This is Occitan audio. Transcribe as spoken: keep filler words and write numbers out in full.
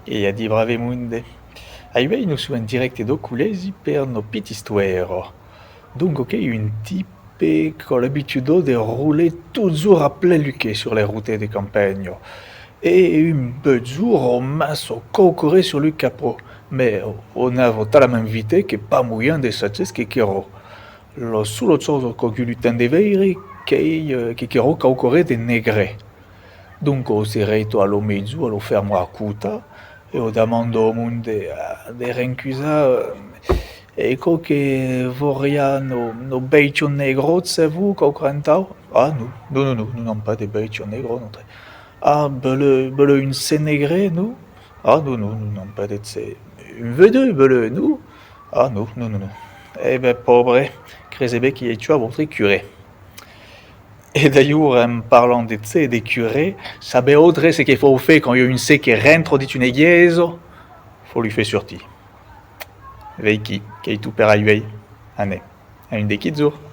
E adiu brave monde. Auei nos sèm en dirècte dau collègi per una petita istoèra. Donc, ok, un tipe qu'a l'abituda de rolar totjorn a plen luquet sur las rotas de campanha. E un bèl jorn, amassa quauqua ren sur lo capòt, mas anava talament vite que pas moian de sager çò que qu'èra. La sola chausa qu'a agut lo temps de veire, qu'ei, eh, que qu'èra quauqua ren de negre. Donc, se rèita a la maison, a la fèrma a costat, e o demanda au monde, eh, de rencusar, eh, e quò que voriá una, una bèstia negra, se vos, quauqua ren atau? Ah, non, non, non, non, non, pas de bèstia negra, notre. Ah, volètz, volètz un ser negre, non? Ah, non, non, non, non, pas de ser. Un vedèu, volètz, non? Ah, non, non, non, non. E ben, paubre, crese ben que i a tuat vòstre curé. E d'alhors, en parlant de ser e de curé, sabètz autres çò que fau far quand i a un ser que rentra dins una glèisa? Fau lo far sortir. Veiquí, qu'ei tot per auei. Anem, a un de quilhs jorns.